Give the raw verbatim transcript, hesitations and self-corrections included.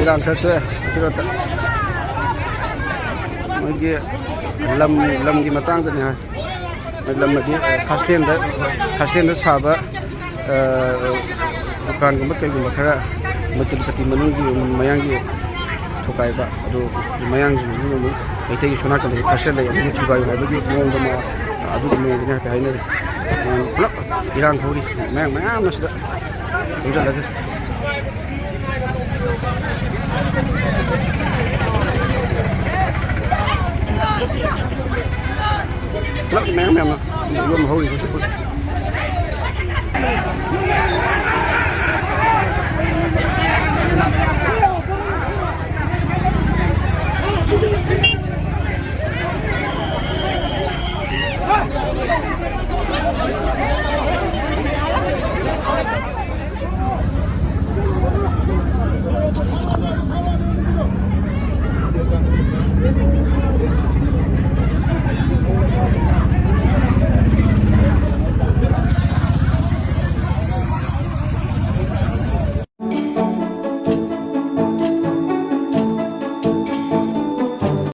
ꯏꯔꯥꯡ ꯈꯔ ꯊꯣꯛꯑꯦ ꯍꯧꯖꯤꯛ ꯈꯛꯇ꯫ ꯃꯣꯏꯒꯤ ꯂꯝ, ꯂꯝꯒꯤ ꯃꯇꯥꯡꯗꯅꯤ ꯍꯥꯏ꯫ ꯃꯣꯏ ꯂꯝ ꯑꯗꯤ, ꯑ, ꯈꯥꯁꯂꯦꯟꯗ, ꯈꯥꯁꯂꯦꯟꯗ ꯁꯥꯕ, ꯑ, ꯗꯨꯀꯥꯟꯒꯨꯝꯕ ꯀꯩꯒꯨꯝꯕ ꯈꯔ ꯃꯣꯏ ꯇꯤꯔꯨꯄꯇꯤ ꯃꯅꯨꯡꯒꯤ, ꯃꯌꯥꯡꯒꯤ ꯊꯨꯒꯥꯏꯕ꯫ ꯑꯗꯨ ꯃꯌꯥꯡꯁꯤꯡꯁꯤꯅ ꯑꯃꯨꯛ ꯃꯩꯇꯩꯒꯤ ꯁꯣꯝ ꯅꯥꯀꯟꯗꯁꯨ ꯈꯥꯁꯂꯦꯟ ꯂꯩ, ꯑꯗꯨꯁꯨ ꯊꯨꯒꯥꯏꯌꯨ ꯍꯥꯏꯕꯒꯤ ꯃꯑꯣꯡꯗ ꯑꯃ, ꯑꯗꯨꯒꯤ ꯃꯑꯣꯡꯗꯅꯤ ꯍꯥꯏꯐꯦꯠ ꯍꯥꯏꯅꯔꯤ꯫ ꯄꯨꯂꯞ ꯏꯔꯥꯡ ꯍꯧꯔꯤ, ꯃꯌꯥꯡ ꯃꯌꯥꯝꯅ ꯁꯤꯗ ꯆꯪꯁꯤꯜꯂꯒ꯫ ꯄꯨꯂꯞ ꯃꯌꯥꯝ ꯃꯌꯥꯝꯅ ꯌꯣꯝ ꯍꯧꯔꯤꯁꯤꯁꯨ꯫